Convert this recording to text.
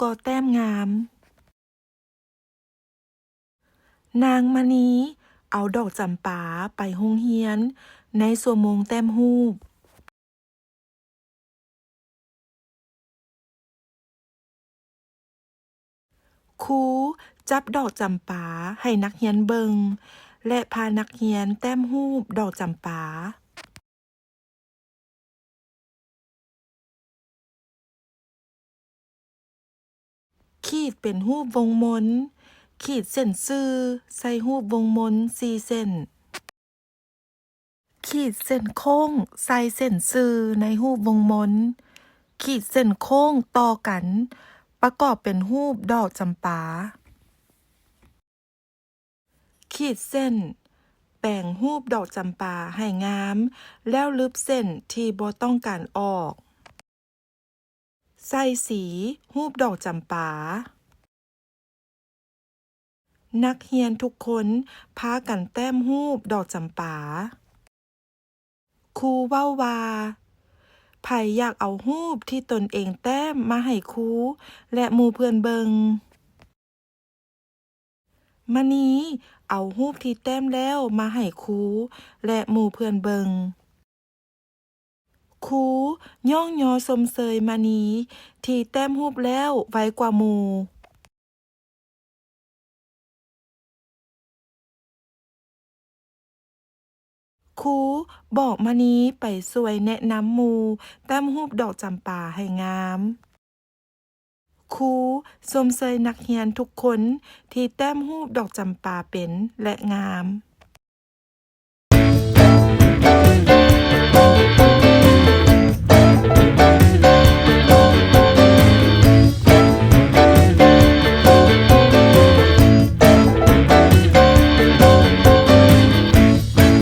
ກໍແຕ້ມງາມ. ນາງມະນີເອົາດອກຈຳປາໄປໂຮງຮຽນໃນຊົ່ວໂມງແຕ້ມຮູບ. ຄູຈັບດອກຈຳປາໃຫ້ນັກຮຽນເບິ່ງ ແລະ ພານັກຮຽນແຕ້ມຮູບດອກຈຳປາ. ຂີດເປັນຮູບວົງມົນ. ຂີດເສັ້ນຊື່ໃສ່ຮູບວົງມົນສີ່ເສັ້ນ. ຂີດເສັ້ນໂຄ້ງໃສ່ເສັ້ນຊື່ໃນຮູບວົງມົນ. ຂີດເສັ້ນໂຄ້ງຕໍ່ກັນປະກອບເປັນຮູບດອກຈຳປາ. ຂີດເສັ້ນແປງຮູບດອກຈຳປາໃຫ້ງາມ ແລ້ວລຶບເສັ້ນທີ່ບໍ່ຕ້ອງການອອກ. ໃສ່ສີຮູບດອກຈຳປາ. ນັກຮຽນທຸກຄົນພາກັນແຕ້ມຮູບດອກຈຳປາ. ຄູເວົ້າວ່າ ໃຜຢາກເອົາຮູບທີ່ຕົນເອງແຕ້ມມາໃຫ້ຄູ ແລະ ໝູ່ເພື່ອນເບິ່ງ? ມະນີເອົາຮູບທີ່ແຕ້ມແລ້ວມາໃຫ້ຄູ ແລະ ໝູ່ເພື່ອນເບິ່ງ. ຄູຍ້ອງຍໍຊົມເຊີຍມະນີທີ່ແຕ້ມຮູບແລ້ວໄວກວ່າໝູ່. ຄູບອກມະນີໄປຊ່ວຍແນະນຳໝູ່ແຕ້ມຮູບດອກຈຳປາໃຫ້ງາມ. ຄູຊົມເຊີຍນັກຮຽນທຸກຄົນທີ່ແຕ້ມຮູບດອກຈຳປາເປັນ ແລະ ງາມ.